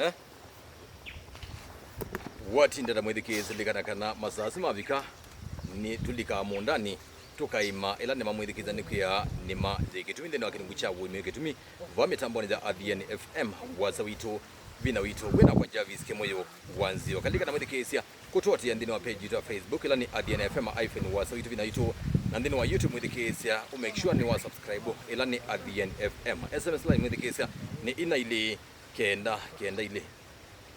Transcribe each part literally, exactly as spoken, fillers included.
Eh? Watinda na mwĩthikĩĩsya, lilikana kana masaa asu mavika, nĩ tũlikaa mũũndanĩ, tũkaima ĩla nĩma mwĩthikĩĩsya nĩkwĩa nĩma yĩ kĩtumi nthĩnĩ wa kĩlungu kya ũĩmi wĩ kĩtumi, vaa mĩtambonĩ ya Athiani F M, wasa witũ, vinya witũ, wĩ nakwa Jarvis Kĩmũyũ wa Nzio. Kalikana mwĩthikĩĩsya, kũtũatĩĩa nthĩnĩ wa page yitũ ya Facebook, ĩla nĩ Athiani F M hyphen wasa witũ vinya witũ, na nthĩnĩ wa YouTube mwĩthikĩĩsya, ũ make sure nĩ wa subscribe, ĩla nĩ Athiani F M. S M S line mwĩthikĩĩsya nĩ ina ilĩ kenda kenda ilĩ.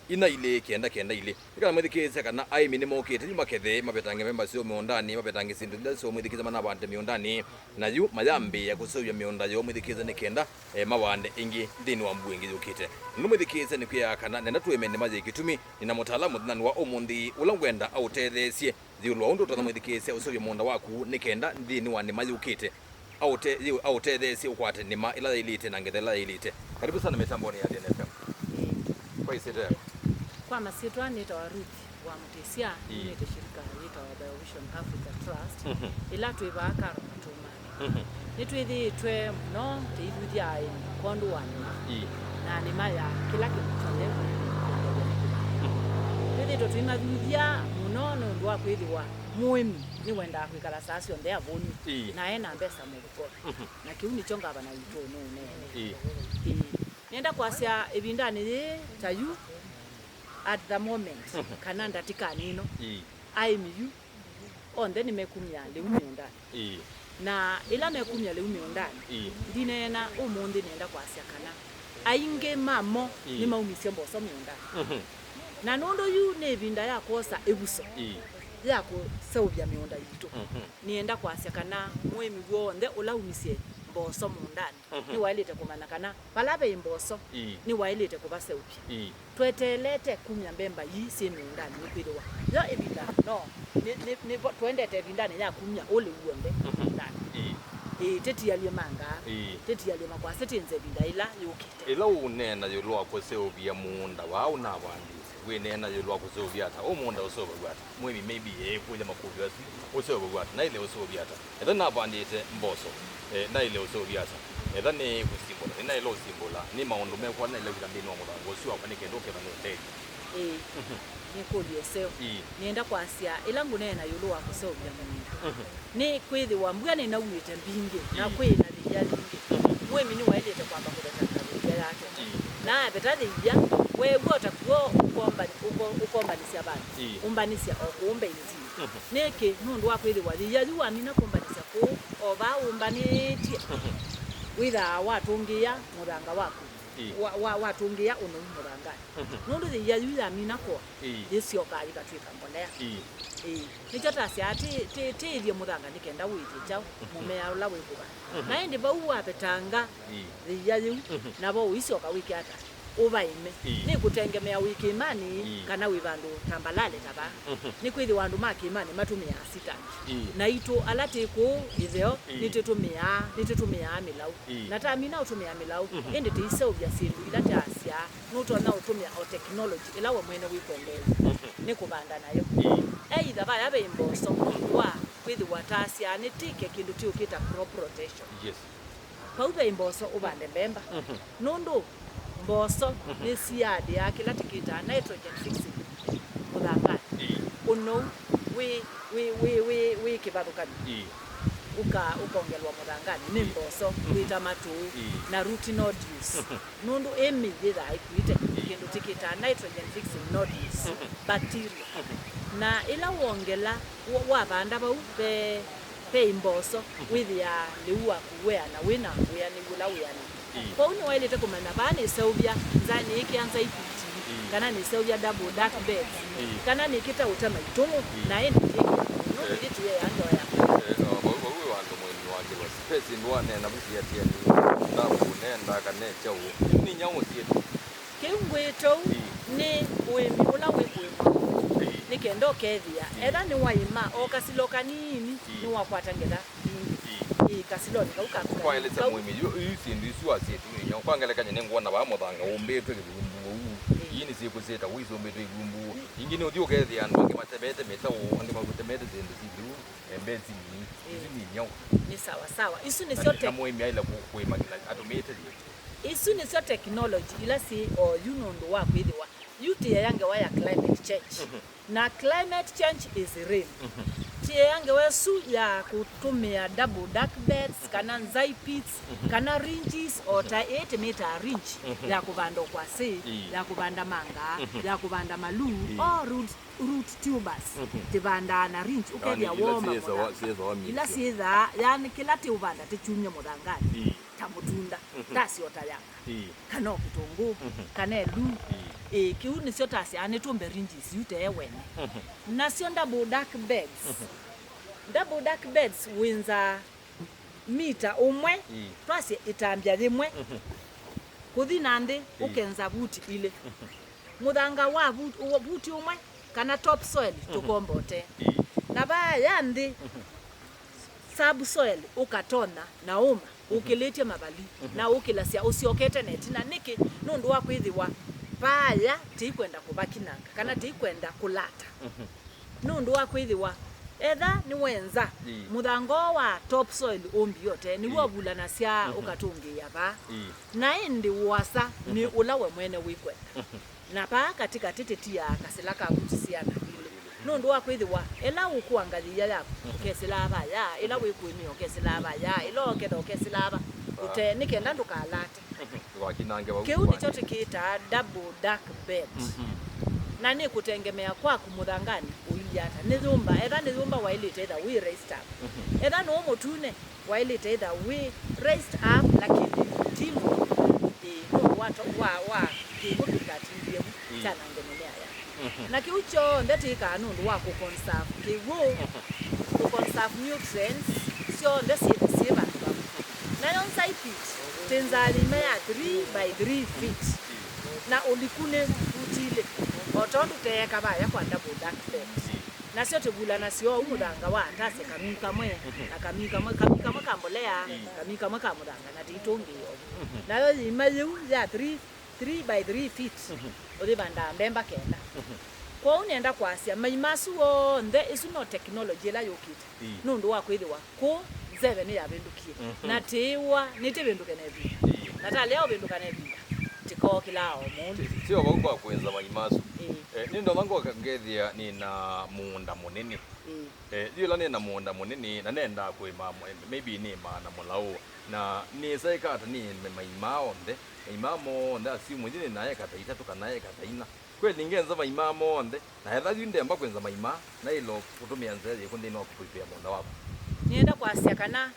Ina ilĩ kenda kenda ilĩ. Nĩ kana mwĩthikĩĩsya kana aĩmi nĩmokĩte yu makethe, mavetange mbemba syoo mĩũndanĩ, mavetange syĩndũ ila syoo mwĩthikĩĩsya manavandĩte mĩũndanĩ, na yu mayambĩĩa kũseũvya mĩũnda yoo mwĩthikĩĩsya nĩ kenda, eh, mavande ĩngĩ nthĩnĩ wa mbua ĩngĩ yũkĩte. Nũndũ mwĩthikĩĩsya nĩkwĩa kana nenda tũĩme nĩma yĩ kĩtumi, nĩna mũtaalamu mũthenya wa ũmũnthĩ ũla ngwenda aũtetheesye ĩũlũ wa ũndũ ũtonya mwĩthikĩĩsya ũseũvye mũũnda waku nĩ kenda nthĩnĩ wa nĩma yũkĩte, aũte-, yĩ-, aũtetheesye ũkwate nĩma ĩla yaĩlĩte na ngetha ĩla yaĩlĩte. Karibu sana mĩtambonĩ ya Athiani F M. Kwa ĩsyĩtwa yaku? Kwa masyĩtwa nĩtawa Ruth wa Mũtĩsya, ĩĩ, nĩte shirika yĩtawa Biovision Africa Trust, mhm, ĩla twĩ vaa Karo Matũmanĩ. Mhm. Nĩtwĩthĩĩtwe mũno tũithuthya aĩmi kwondũ wa nĩma, ĩĩ, na nĩma ya kĩla kĩndũ kyonthe. Mhm. Twĩthĩĩtwe tũimathuthya mũno nũndũ wa kwĩthĩwa mũĩmi nĩwendaa kwĩkala saa syonthe avũni, ĩĩ, na ena mbesa mũvukonĩ. Mhm. Na kĩu nĩkyo ngavana witũ ũnũũneene. Ĩĩ. Ĩĩ. Nĩenda kwasya ĩvindanĩ yĩĩ ta yu, at the moment, mhm, kana ndatĩkanĩ ĩno, ĩĩ, aĩmi yu onthe nĩmekumya lĩu mĩũndanĩ. Ĩĩ. Na ĩla mekumya lĩu mĩũndanĩ, ĩĩ, ndineena ũmũnthĩ nĩenda kwasya kana aingĩ mamo, ĩĩ, nĩmaumisye mboso mĩũndanĩ. Mhm. Na nũndũ yu nĩ ĩvinda ya kwosa ĩvuso, ĩĩ, ya kũseũvya mĩũnda yitũ, mhm, nĩenda kwasya kana mũĩmi w'onthe ũla umisye mboso mũũndanĩ, mhm, nĩwaĩlĩte kũmanya kana vala ve mboso, ĩĩ, nĩwaĩlĩte kũvaseũvya. Ĩĩ. Tweteelete kumya mbemba ii syĩ mĩũndanĩ nĩkwĩthĩwa yo ĩvinda no nĩ, nĩ, nĩvo tũendete ĩvindanĩ ya kumya ũlĩu w'onthe, mhm, mĩũndanĩ. Ĩĩ. Ĩĩ, tĩtialye mangaa, ĩĩ, tĩtialye makwasya twĩnze ĩvinda ĩla yũkĩte. Ĩla ũũneena ĩũlũ wa kũseũvya mũũnda waa ũnavandĩte, wĩneena ĩũlũ wa kũseũvya ata? Ũ mũũnda ũseũvaw'a ata? Mũĩmi maybe eĩkũlya makũlyo asu, ũseũvaw'a ata? Naĩle ũseũvya ata? Ethĩwa navandĩte mboso, eh, naĩle ũseũvya ata? Ethĩwa nĩ kũsimbũla, nĩnaĩle ũsimbũla? Nĩ maũndũ mekũ ala naĩle kwĩka nthĩnĩ wa mũthanga ũsu wakwa nĩ kenda ũkethwa nũtethya? Ĩĩ. Mhm. Nĩ ĩkũlyo ĩseo. Ĩĩ. Nĩenda kwasya, ĩla ngũneena ĩũlũ wa kũseũvya mũũnda, mhm, nĩ kwĩthĩwa mbua nĩnauĩte mbingĩ, na, ĩĩ, kwĩ na yĩia yingĩ. Mhm. Mũĩmi nĩwaĩlĩte kwamba kũvetanga yĩia yake. Ĩĩ. Na aveta yĩia, weew'a o ta kw'o ũkomba-, ũko-, ũkombanĩsya vandũ, ĩĩ, ũmbanĩsya o kũũ mbenzinĩ. Mhm. Nĩkĩ? Nũndũ wa kwĩthĩwa yĩia yu wamina kũmbanĩsya kũũ, o vaa ũmbanĩtye, mhm, wĩthaa watũngĩĩa mũthanga waku. Ĩĩ. Wa, wa, watũngĩĩa ũnou mũthanganĩ. Mhm. Nũndũ yĩia yu yamina kũa, ĩĩ, yĩsyokaa yĩkatw'ĩka mbolea. Ĩĩ. Ĩĩ. Nĩkyo tasyaa tĩ-, tĩ-, tĩĩthye mũthanga nĩ kenda ũĩthye kyaũ, mhm, mũmea ũla wĩkũvanda. Mhm. Na ĩndĩ vau wavetanga, ĩĩ, yĩia yĩu, mhm, navo ũisyoka wĩke ata? Ũvaĩme. Ĩĩ. Nĩ kũtengemea wĩ kĩĩmanĩ, ĩĩ, kana wĩ vandũ tambalale ta vaa. Mhm. Nĩkwĩthĩwa andũ ma kĩĩmanĩ matũmĩaa sitangi. Ĩĩ. Naitũ ala twĩ kũũ ĩtheo, ĩĩ, nĩtũtũmĩaa, nĩtũtũmĩaa mĩlaũ. Ĩĩ. Na tamina ũtũmĩa mĩlaũ, mhm, ĩndĩ tũiseũvya syĩndũ ila twasyaa. Nũtonya ũtũmĩa o technology ĩla we mwene wĩkwendela, mhm, nĩ kũvanda nayo. Ĩĩ. Either vaya ve mboso nũndũ wa kwĩthĩwa twasyaa nĩtwĩke kĩndũ tũũkĩta crop rotation. Yes. Vau ve mboso ũvande mbemba. Mhm. Nũndũ mboso, mhm, nĩsiaadĩaa kĩla tũkĩtaa nitrogen fixing mũthanganĩ. Ĩĩ. Ũnou wĩ, wĩ, wĩ, wĩ, wĩ kĩvathũkany'o. Ĩĩ. Ũka-, ũkongelwa mũthanganĩ nĩ, ĩĩ, mboso, mhm, wĩta matũũ, ĩĩ, na root nodules. Mhm. Nũndũ ĩ mĩi yĩthaa ĩkuĩte, ĩĩ, kĩndũ tũkĩtaa nitrogen fixing nodules, mhm, bacteria. Mhm. Na ĩla wongela, wa-, wavanda vau ve, ve mboso, mhm, wĩthĩaa lĩu waku weana wĩna wĩanĩu ũla wĩanĩu. Ĩĩ. Kwoou nĩwaĩlĩte kũmanya vaa nĩseũvya nza, nĩĩkĩa nza ikuti, ĩĩ, kana nĩseũvya double dark beds, ĩĩ, kana nĩkĩta ũtema itũngũ, ĩĩ, na ĩndĩ nĩĩkĩa. Nũndũ, eh, ĩndĩ tũyeea ndoea. Eh, vau, vau wĩ vandũ mũĩmi wa kĩlo space ndwaneena vu siatiani ndavu nenda kana kyaũ. Nĩ nyaũ ũsiĩte? Kĩu ngwĩta ũu, ĩĩ, nĩ ũĩmi ũla wĩ kũĩmwa, ĩĩ, nĩ kenda ũkethĩa. Ĩĩ. Etha nĩwaĩma o kasilo kanini, ĩĩ, nĩwakwata ngetha mbingĩ. Ĩĩ. Ĩĩ, kasilonĩ kau kaku kanini. Kwaelesya kau mũĩmi, yu, yu syĩndũ isu wasĩtwe nĩ nyaũ. Kwa ngelekany'o, nĩngwona vaa mũthanga ũmbĩtwe kĩthumbu ũu. Ĩĩ. Ii nĩsyĩkũsĩta, ũisũmbĩtwe ithumbu. Ingĩ nĩ ũthi ũkethĩa andũ angĩ matemete mĩtaũ, angĩ matemete syĩndũ syĩ lĩu, eh, mbesinĩ. Ĩĩ. Isu nĩ nyaũ. Nĩ sawa sawa. Isu nĩsyo na, na mũĩmi aĩle kũ-, kũĩma kĩla atũmĩĩte yĩĩ. Isu nĩsyo technology ila syĩ oyu nũndũ wa kwĩthĩwa yu tĩea ngewa ya climate change. Na climate change is real. Tĩea ngewa ĩsu ya kũtũmĩa double dark beds, kana nzai pits, kana ringes, o ta ĩĩ tĩmĩtaa ringe ya kũvanda ũkwasĩ, ya kũvanda manga, ya kũvanda maluu, o root, root tubers, tĩvandaa na ringe, ũkethĩa woma mũthanga. Ila syĩthaa, yani kĩla tĩũvanda tĩkyumya mũthanganĩ, ta mũtunda, ta syota ya kana o kĩtũngũũ, kana ĩluu. Ĩĩ, kĩu nĩsyo tasyaa nĩtũmbe ringes yu tee wene. Nasyo double dark beds. Double dark beds wĩnzaa mita ũmwe, twasye ĩtambya yĩmwe, kũthi na nthĩ ũkenza vuti ilĩ. Mũthanga wa vu-, wa vuti ũmwe kana top soil tũkombote. Na vaya nthĩ, subsoil ũkatonya na ũma ũkĩlĩtye mavali, na ũkĩlasya ũsyokete na ĩtina. Nĩkĩ? Nũndũ wa kwĩthĩwa vaaya tĩikwenda kũvakinanga, kana tĩikwenda kũlata. Nũndũ wa kwĩthĩwa etha nĩwenza mũthanga ũũ wa top soil ũmbiote, nĩw'o ũvulanasya ũkatũngĩĩa vaa. Na ĩndĩ ũasa nĩ ũla we mwene wĩkwenda. Na vaa katĩkatĩ tĩtiaa kasĩla ka vuti siana ilĩ. Nũndũ wa kwĩthĩwa ĩla ũkũa ngathĩ ĩya yaku, ũkesĩlaa vaya, ĩla wĩkũĩmĩa ũkesĩlaa vaya, ĩla ũketha ũkesĩlaa va, ũte, nĩ kenda ndũkalate. Kĩu nĩkyo tũkĩtaa double dark bed. Na nĩ kũtengemea kwaku mũthanganĩ ũilyĩ ata. Nĩ yũmba, etha nĩ yũmba waĩlĩte ĩtha wĩ raised up. Etha nũũ mũtune, waĩlĩte ĩtha wĩ raised up, lakini ti mũndũ. Ĩĩ, nũndũ wa to-, wa, wa kĩw'ũ kĩkatindie vu kyanange mĩmea yaku. Na kĩu kyonthe tĩkaa nũndũ wa kũ-conserve kĩw'ũ, kũ-conserve nutrients syonthe syĩthe syĩ vandũ vamwe. Nayo nzai pit, tĩnzaa yĩima ya three by three feet, na ũliku nĩ vuti ilĩ, o tondũ teeka vaya kwa double dark bed. Nasyo tĩvulanasya ũu mũthanga wa atasya kamii kamwe, na kamii kamwe, kamii kamwe ka mbolea, kamii kamwe ka mũthanga, na tĩitũngĩĩa ũu. Nayo yĩima yĩu ya three, three by three feet, ũyĩvandaa mbemba kenda. Kwoou nĩenda kwasya, maima asu onthe, ĩsu no technology ĩla yũkĩte. Nũndũ wa kwĩthĩwa kũũ nzeve nĩyavĩndũkie, na tĩĩwa nĩtĩvĩndũke na ĩvinda. Na talea ũvĩndũka na ĩvinda, tĩkookĩlaa o mũndũ. Ti, ti o vau kwa kwĩnza maima asu. Ĩĩ. Eh, nĩndonya ngoka ngethĩa nĩ na mũũnda mũnene. Ĩĩ. Eh, yu ĩla nĩ na mũũnda mũnene, na nendaa kũĩma, maybe nĩmaa na mũlaũ, na nĩsaĩka ata nĩĩme maima onthe, maima aa monthe, assume ĩndĩ nĩ na eka ta itatũ kana eka ta ina. Kweli ngenza maima monthe, na etha yu ndemba kwĩnza maima, naĩle kũtũmĩa nzĩa yĩkũ nthĩnĩ wa kũprepare mũũnda wakwa? Nĩenda kwasya kana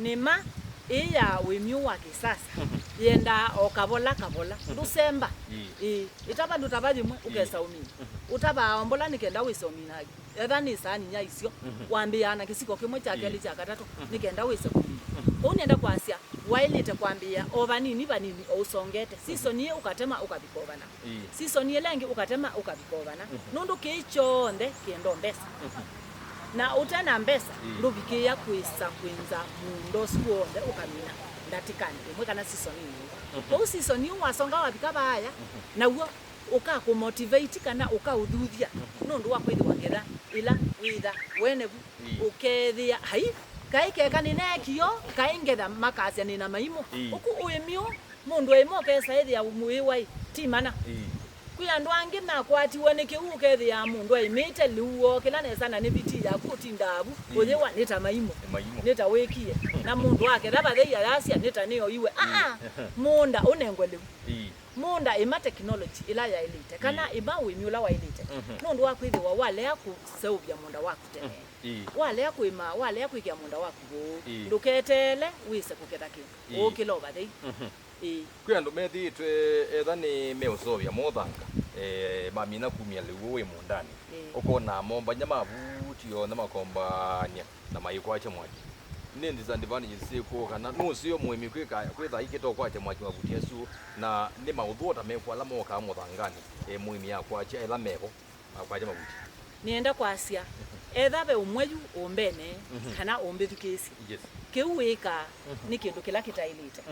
nĩma ĩĩ ya ũĩmi ũũ wa kĩsasa yendaa o kavola kavola. Ndũsemba. Ĩĩ. Ĩĩ, ĩtava ndũtava yĩmwe, ũkesa ũmina. Ũtavaa ombola nĩ kenda wĩse ũmina. Etha nĩ saani nya isyo, wambĩĩaa na kĩsiko kĩmwe, kya kelĩ, kya katatũ, nĩ kenda wĩse kũmina. Kwoou nĩenda kwasya, waĩlĩte kwambĩĩa o vanini vanini o ũsongete. Season ĩĩ ũkatema ũkavika o vana. Ĩĩ. Season ĩla ĩngĩ ũkatema ũkavika o vana. Nũndũ kĩĩ kyonthe kĩenda o mbesa. Na ũte na mbesa, ndũvikĩĩa kwĩsa kwĩnza mũũnda ũsu w'onthe ũkamina ndatĩkanĩ ĩmwe kana season ĩmwe. Kwoou season ĩu wasonga wavika vaaya, naw'o ũkakũmotivate kana ũkaũthuthya nũndũ wa kwĩthĩwa ngetha ĩla wĩtha wene vu. Ũkethĩa, ai, kaĩ keka nĩneekie ũu, kaĩ ngetha makasya nĩ na maimũ. Ũku ũĩmi ũũ, mũndũ aĩma ũkesa ĩthĩa wĩ wa ĩ, ti mana. Kwĩ andũ angĩ makwatiwe nĩ kĩw'ũ, ũkethĩa mũndũ aĩmĩte lĩu woo kĩla nesa na nĩ vitii yaku ũtindaa vu, ũyĩwa nĩ ta maimũ. Nĩ maimũ. Nĩ ta wĩkie. Na mũndũ aketha vathei ayasya nĩ ta nĩoiwe. Aa, mũũnda ũnengwe lĩu. Mũũnda ĩma technology ĩla yaĩlĩte, kana ĩma ũĩmi ũla waĩlĩte. Nũndũ wa kwĩthĩwa walea kũseũvya mũũnda waku tene. Walea kũĩma, walea kwĩkĩa mũũnda waku vũũ, ndũketeele wĩse kũketha kĩndũ. Ũũkĩla ũvathei. Ĩĩ. Kwĩ andũ methĩĩtwe etha nĩ meũseũvya mothanga, eh, mamina kumya lĩu wĩ mũũndanĩ. Ũkona mombany'a mavuti onthe makombaany'a na maikwakya mwaki. Nĩ disadvantages syĩkũ, kana nũseo mũĩmi kwĩka, kwĩtha aikĩte ũkwakya mwaki mavuti asu, na nĩ maũthũ o ta mekũ ala mokaa mũthanganĩ, e, mũĩmi akwakya etha mevo, akwakya mavuti? Nĩenda kwasya, etha ve ũmwe yu ũmbene, kana ũmbĩthukĩĩsye, kĩu wĩkaa nĩ kĩndũ kĩla kĩtaĩlĩte.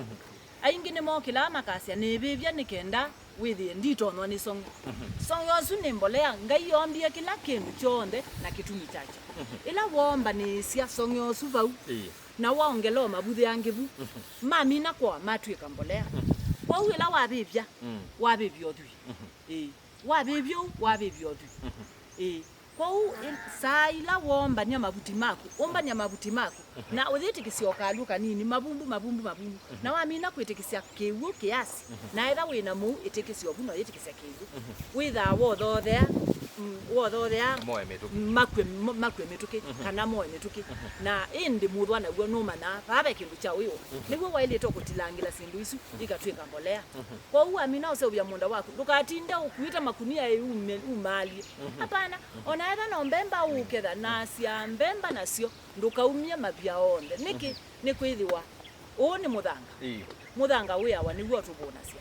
Aingĩ nĩmokĩlaa makasya, nĩvĩvya nĩ kenda wĩthĩe nditonywa nĩ song'yo. Song'yo ũsu nĩ mbolea. Ngai oombie kĩla kĩndũ kyonthe na kĩtumi kyakyo. Ĩla woombanĩĩsya song'yo ũsu vau, na waongela o mavuthĩ angĩ vu, mamina kwa matw'ĩka mbolea. Kwoou ĩla wavĩvya, wavĩvya ũthwii. Ĩĩ, wavĩvya ũu, wavĩvya ũthwii. Ĩĩ. Kwoou, ĩ-, saa ila woombany'a mavuti maku, ũmbany'a mavuti maku, na ũyĩtĩkĩsya o kalũ kanini, mavumbu, mavumbu, mavumbu. Na wamina kwĩtĩkĩsya kĩw'ũ kĩasi, na etha wĩ na mũu, ĩtĩkĩsya ũvu na ũyĩtĩkĩsya kĩw'ũ. Wĩthaa wothothea, mm, wothothea Moe mĩtũkĩ. Makw'e, mo-, makw'e mĩtũkĩ, kana moe mĩtũkĩ. Na ĩndĩ mũthwa naw'o nũmanyaa, vaa ve kĩndũ kya wĩoo. Nĩw'o waĩlĩte kũtilangĩla syĩndũ isu, ikatw'ĩka mbolea. Kwoou wamina ũseũvya mũũnda waku, ndũkatinde ũkuĩte makunia ĩ ume-, umaalye. Hapana, o na etha no mbemba ũketha, na sya mbemba nasyo, ndũkaumye mavia onthe. Nĩkĩ? Nĩkwĩthĩwa ũũ nĩ mũthanga. Ĩĩ. Mũthanga wĩawa nĩw'o ũtũvũnasya.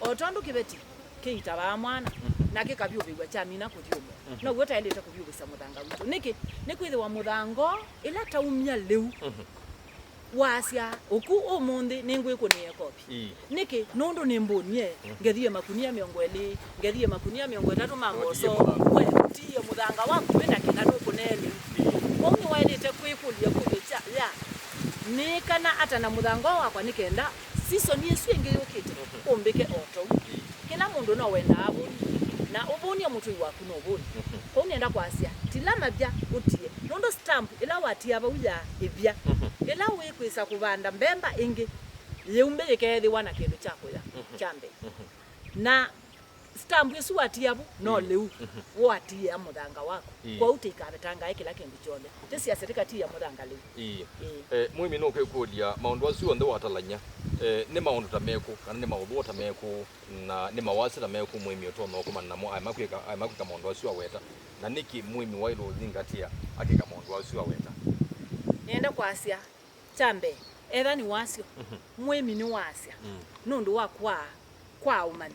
O tondũ kĩveti kĩitavaa mwana, na kĩkavyũvĩw'a kyamina kũthyũmũa, now'o taĩlĩte kũvyũvĩsya mũthanga witũ. Nĩkĩ? Nĩkwĩthĩwa mũthanga ũũ, ĩla taumya lĩu, wasya, "Ũku ũmũnthĩ nĩngwĩkũnĩa ĩkovi." Ĩĩ. Nĩkĩ? Nũndũ nĩmbũnie, ngethie makunia mĩongo ĩlĩ, ngethie makunia mĩongo ĩtatũ ma mboso, we ũtiie mũthanga waku wĩ na kĩna nũkũnee lĩu. Kwoou nĩwaĩlĩte kwĩkũlya ĩkũlyo kya, ya, nĩĩkana ata na mũthanga ũũ wakwa nĩ kenda season ĩsu ĩngĩ yũkĩte ũmbĩke o tou. Kĩla mũndũ no wendaa avũni, na ũvũnie mũtũi waku no ũvũni. Kwoou nĩenda kwasya, tila mavya ũtie, nũndũ stamp ĩla watia vau ya ĩvya, ĩla wĩkwĩsa kũvanda mbemba ĩngĩ, yĩumbĩ yĩkeethĩwa na kĩndũ kya kũya kya mbee. Na stamp ĩsu watia vu no lĩu watiĩa mũthanga waku. Ĩĩ. Kwoou tĩikavetangae kĩla kĩndũ kyonthe. Tĩsiasya tĩkatiĩa mũthanga lĩu. Ĩĩ. Ĩĩ. Eh, mũĩmi nũkwĩkũlya, maũndũ asu onthe watalany'a, eh, nĩ maũndũ ta mekũ, kana nĩ maũvoo ta mekũ, na nĩ mawasya ta mekũ mũĩmi ũtonya ũkomana namo aema kwĩka, aema kwĩka maũndũ asu aweta? Na nĩkĩ mũĩmi waĩlwe ũzingatĩa akĩka maũndũ asu aweta? Nĩenda kwasya, kya mbee, etha nĩ wasyo, mũĩmi nĩwaasya nũndũ wa kwaa kwa ũmanyi.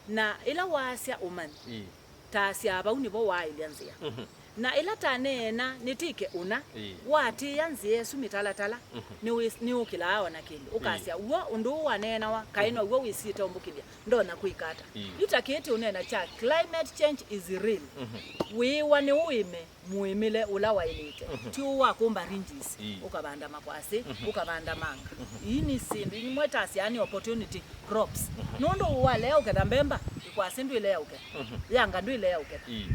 Na ĩla waasya ũmanyi, taasya vau nĩvo waaĩlya nzĩa. Na ĩla taneena nĩtĩke ũna, waatĩĩa nzĩa ĩsu mĩtalatala, nĩwĩ-, nĩũkĩlaa o na kĩndũ. Ũkasya, w'o ũndũ ũũ waneenawa, kaĩ now'o wĩsĩte ũmbũkĩlya? Ndonya kwĩka ata? Yu ta kĩĩ tĩũneena kya climate change is real. Wĩĩwa nĩ ũĩme mũĩmĩle ũla waĩlĩte. Ti ũũ wa kũmba ridges, ũkavanda makwasĩ, ũkavanda manga. Ii nĩ syĩndũ imwe tasyaa nĩ opportunity crops. Nũndũ walea ũketha mbemba, ĩkwasĩ ndwĩlea ũketha. Yanga ndwĩlea ũketha.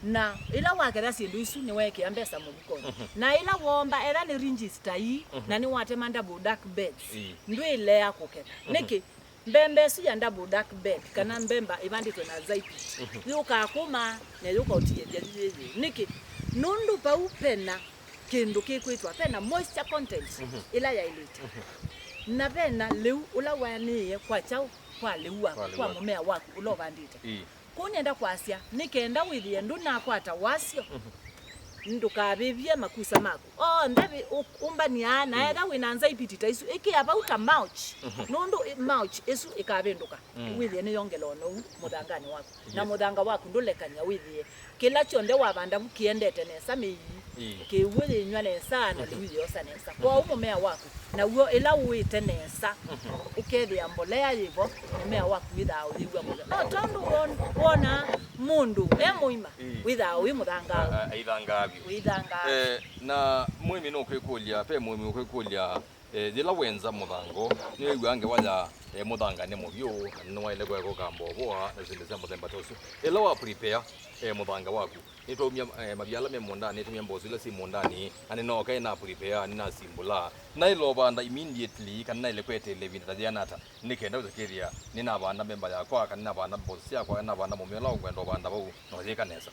Na ĩla waketha syĩndũ isu, nĩweekĩa mbesa mũvukonĩ. Na ĩla woomba, etha nĩ ridges ta ii, na nĩwatema double dark beds, ndwĩlea kũketha. Nĩkĩ? Mbemba ĩsu ya double dark bed, kana mbemba ĩvandĩtwe na zypit, yũkaa kũma na yũka ũtiĩthya yu yĩyĩ. Nĩkĩ? Nũndũ vau vena kĩndũ kĩkwĩtwa, vena moisture content ĩla yaĩlĩte. Na vena lĩu ũla waanĩĩe kwa kyaũ? Kwa lĩu waku, kwa mũmea waku ũla ũvandĩte. Kwoou nĩenda kwasya, nĩ kenda wĩthĩe ndũnakwata wasyo, ndũkavĩvye makusa maku onthe. Ũmbany'a, na etha wĩ na nzaipiti ta isu, ĩkĩa vau ta mulch, nũndũ ĩ-, mulch ĩsu ĩkavĩndũka, wĩthĩe nĩyongela ũnou mũthanganĩ waku, na mũthanga waku ndũlekany'a, wĩthĩe kĩla kyonthe wavanda vu kĩendete nesa, mĩi, kĩw'ũ yĩnyw'a nesa, na lĩu yĩosa nesa. Kwoou mũmea waku naw'o ĩla ũĩte nesa, ũkethĩa mbolea yĩvo, mũmea waku wĩthaa ũyĩw'a mũtheu. No tondũ won-, wonaa mũndũ e mũima, wĩthaa wĩ mũthangaau. A-, a-, aithangaa vyũ. Wĩthangaa. Eh, na mũĩmi nũkwĩkũlya, ve mũĩmi ũkwĩkũlya, eh, yĩla wenza mũthanga, nĩwĩw'aa ngewa ya, eh, mũthanga nĩ mũvyũ, na nĩwaĩle kũeka ũkamba ũvoa, na syĩndũ sya mũthemba ta ũsu. Ĩla wa prepare, eh, mũthanga waku, nĩtwaumya, eh, mavia ala me mũũndanĩ, nĩtũmya mboso ila syĩ mũũndanĩ, na nĩnooka nĩna prepare, nĩnasimbũla. Naĩle ũvanda immediately, kana naĩle kweteela ĩvinda ta yĩana ata, nĩ kenda ũkethĩa nĩnavanda mbemba yakwa, kana nĩnavanda mboso syakwa, kana nĩnavanda mũmea ũla ngwenda ũvanda vau, na ũyĩka nesa?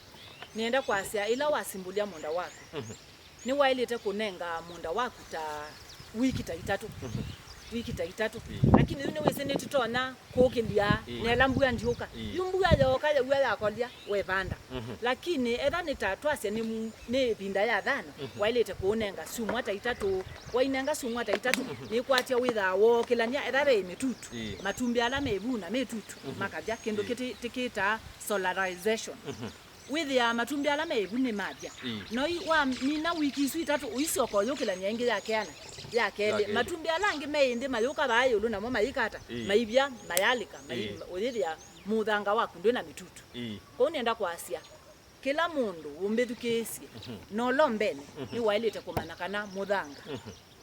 Nĩenda kwasya, ĩla wasimbũlya mũũnda waku, nĩwaĩlĩte kũnenga mũũnda waku ta wiki ta itatũ. Wiki ta itatũ. Lakini yu nĩwĩsĩ nĩtũtonya kũkĩlya nela mbua ndyũka. Yu mbua yooka yaw'a yakolya, wevanda. Lakini etha nĩ ta twasya nĩ mu-, nĩ ĩvinda ya thano, waĩlĩte kũũnenga syumwa ta itatũ. Wainenga syumwa ta itatũ, nĩkwatya wĩthaa wookĩlany'a etha ve mĩtutu. Matumbĩ ala me vu na mĩtutu makavya kĩndũ kĩtĩ-, tĩkĩtaa solarization. Wĩthĩaa matumbĩ ala me ĩvu nĩmavya. Ĩĩ. No i-, wamina wiki isu itatũ, ũisyoka ũyũkĩlany'a ĩngĩ ya keana, ya kelĩ. Ya kelĩ. Matumbĩ ala angĩ me ĩndĩ mayũka vaa ĩũlũ, namo mayĩka ata? Ĩĩ. Maivya, mayalĩka, mai-, Ĩĩ. Ũyĩthĩa mũthanga waku ndwĩ na mĩtutu. Ĩĩ. Kwoou nĩenda kwasya, kĩla mũndũ ũmbĩthukĩĩsye, na ũla ũmbene, nĩwaĩlĩte kũmanya kana mũthanga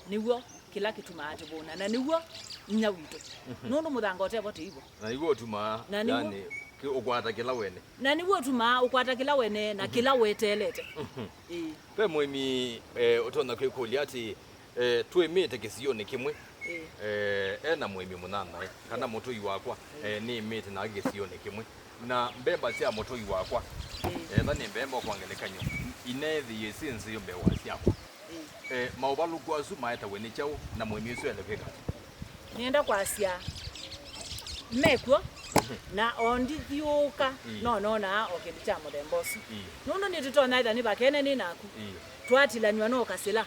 Nĩw'o kĩla kĩtumaa tũvũna, na nĩw'o inya witũ. Mhm. Nũndũ mũthanga ũtevo tĩivo. Na nĩw'o ũtumaa, na nĩw'o yani, ũkwata kĩla wene. Na nĩw'o ũtumaa ũkwata kĩla wene na kĩla weteelete. Mhm. Ĩĩ. Ve mũĩmi eh, ũtonya kwĩkũlya atĩ, eh, twĩmĩte kĩsionĩ kĩmwe, eh, e na mũĩmi mũnyanyae, kana mũtũi wakwa, eh, nĩĩmĩte nake kĩsionĩ kĩmwe, na mbemba sya mũtũi wakwa, etha nĩ mbemba kwa ngelekany'o, ineethĩie syĩ nzeo mbee wa syakwa. Eh, maũvalũku asu maetawe nĩ kyaũ, na mũĩmi ũsu ele kwĩka ata? Nĩenda kwasya mekw'o, na o ndithyũũka, no noonaa o kĩndũ kya mũthemba ũsu. Nũndũ nĩtũtonya ĩtha nĩ vakene nĩ naku. Twatilanw'a no kasĩla.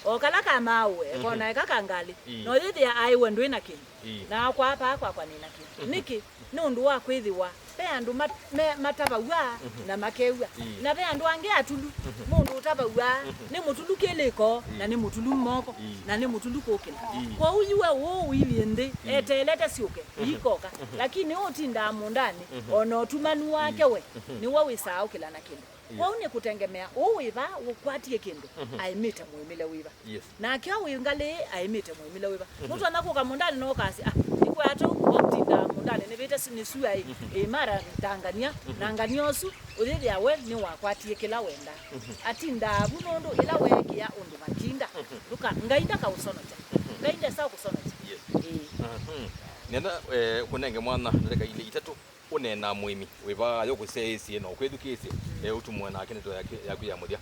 O kala ka maaũe, konaeka ka ngalĩ. Na ũyĩthĩa aĩwe ndwĩ na kĩndũ. Na akwa paa kwakwa nĩ na kĩndũ. Nĩkĩ? Nĩ ũndũ wa kwĩthĩwa ve andũ ma- me- matavaw'a na makew'a. Na ve andũ angĩ atulu. Mũndũ ũtavaw'a nĩ mũtulu kĩlĩko na nĩ mũtulu moko na nĩ mũtulu kũkĩla. Kwoou yu we ũũ ũilyĩ nthĩ eteelete syũke, iikoka. Lakini ũũ ũtindaa mũũndanĩ, o na ũtumanu wake we nĩw'o wĩsaa ũkĩla na kĩndũ. Kwoou nĩ kũtengemea ũũ wĩ vaa ũkwatie kĩndũ aĩmĩte mũĩmĩle wĩva. Yes. Nake o wĩ ngalĩ aĩmĩte mũĩmĩle wĩva. Nũtonya kũka mũũndanĩ na ũkasya, ah, nĩkwĩa tau ũtindaa mũũndanĩ nĩvĩte nĩ sua ĩ, ĩ mara ta ngania, na ngania ũsu ũyĩthĩa we nĩwakwatie kĩla wendaa. Atindaa vu nũndũ ĩla weekĩa ũndũ matinda. Ndũka, Ngai ndakaũsonokya. Ngai ndesa kũsonokya. Yes. Ĩĩ. Mhm. Nenda eh, kũnenge mwana ndarĩka ilĩ itatũ. Ũneenaa mũĩmi wĩ vaa yo kũsyaĩĩsye na ũkwĩthukĩĩsye, e ũtumũe nake ndeto yake yaku ya mũthya.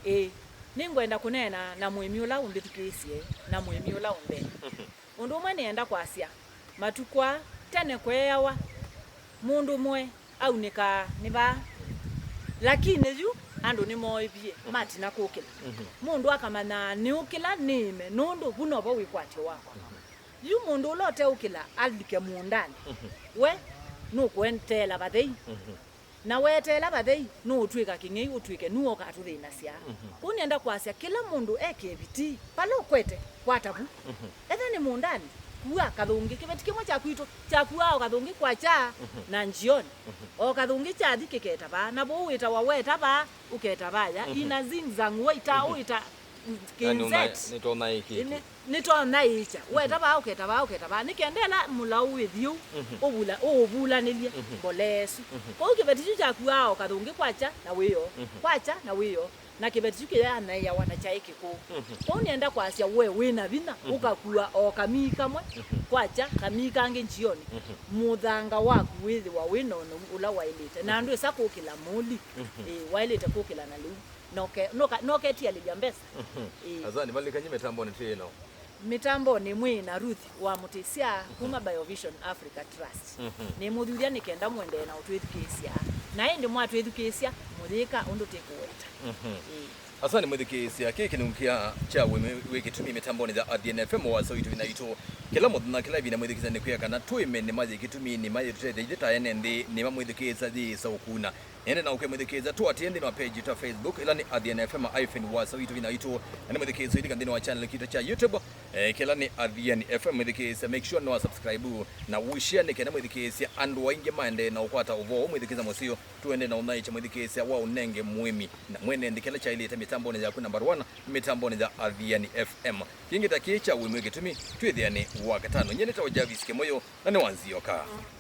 Ĩĩ, nĩngwenda kũneena na mũĩmi ũla ũmbĩthukĩĩsye na mũĩmi ũla ũmbee. Ũndũ ũmwe nĩenda kwasya, matukũ aa, tene kweeawa mũndũ ũmwe aunĩkaa nĩ vaa, lakini yu andũ nĩmooĩvie matina kũkĩla. Mũndũ akamanyaa nĩũkĩla nĩĩme nũndũ vu novo wĩkwatyo wakwa. Yu mũndũ ũla ũteũkĩla alike mũũndanĩ, we nũkũeteela vathei. Na weeteela vathei, nũũtw'ĩka kĩng'ei ũtw'ĩke nũũ ũkatũthĩnasya. Kwoou nĩenda kwasya, kĩla mũndũ eke ĩvitii, vala ũkwete, kwata vu. Etha nĩ mũũndanĩ, kua kathũngĩ. Kĩveti kĩmwe kya kwitũ kyakuaa o kathũngĩ kwakya na njioni. O kathũngĩ kyathi kĩketa vaa, na vau wĩtawa weta vaa, ũketa vaya, ina zigzag, waita, ũita kĩnzet. Nĩtonya ĩkĩte. Nĩtonya ĩkya. Weta vaa, ũketa vaa, ũketa vaa. Nĩ kenda ĩla mũlaũ wĩthi ũu, ũvula, ũũvulanĩlye mbolea ĩsu. Kwoou kĩveti kyu kyakuaa o kathũngĩ kwakya na wĩoo, kwakya na wĩoo. Na kĩveti kyu kĩyanyaĩawa na kyaĩ kĩkũũ. Kwoou nĩenda kwasya we wĩ na vinya, ũkakua o kamii kamwe kwakya, kamii kangĩ njioni. Mũthanga waku wĩthĩwa wĩ na ũnou ũla waĩlĩte. Na ndwĩsa kũkĩla mũli. Ĩĩ, waĩlĩte kũkĩla na lĩu. Noke, noka, noketialĩlya mbesa. Ĩĩ. Asa nĩvalikany'e mĩtambonĩ twĩ ĩno. Mĩtambonĩ mwĩ na Ruth wa Mũtĩsya kuma Biovision Africa Trust. Nĩmũthuthya nĩ kenda mũendee na ũtwĩthukĩĩsya. Na ĩndĩ mwatwĩthukĩĩsya, mũyĩka ũndũ tĩkũweta. Ĩĩ. Asa nĩ mwĩthukĩĩsya, kĩĩ kĩnungu kya kya wĩmwe wĩ kĩtumi mĩtambonĩ ya Athiani F M wa Sauti Wina Witũ. Kĩla mũthenya, kĩla ĩvinda mwĩthukĩĩsya nĩ kwĩa kana twĩme nĩma yĩ kĩtumi, nĩma yĩtũtethya ithyĩ ta ene nthĩ, nĩma mwĩthukĩĩsya yĩĩsa ũkuna. Ĩndĩ na ũkwĩa mwĩthukĩĩsya, tũatĩĩe nthĩnĩ wa page yitũ ya Facebook, ĩla nĩ Athiani F M hyphen wa Sauti Wina Witũ. Na nĩ mwĩthukĩĩsya ũilika nthĩnĩ wa channel kitũ kya YouTube, eh, kĩla nĩ Athiani F M mwĩthukĩĩsya. Make sure nĩ wa subscribe na ũshare nĩ kenda mwĩthukĩĩsya andũ aingĩ maendee na ũkwata ũvoo ũũ mwĩthukĩĩsya mũseo. Tũendee na ũnyaĩĩkya mwĩthukĩĩsya wa ũnenge mũĩmi na mwene nthĩ kĩla kyaĩlĩte mĩtambonĩ yaku number one, mĩtambonĩ ya Athiani F M. Kĩngĩ ta kĩĩ kya wĩmwe kĩtumi, twĩthĩane Wakatano. Nyie nĩtawa Jarvis Kĩmoyo, na nĩ wa Nzioka.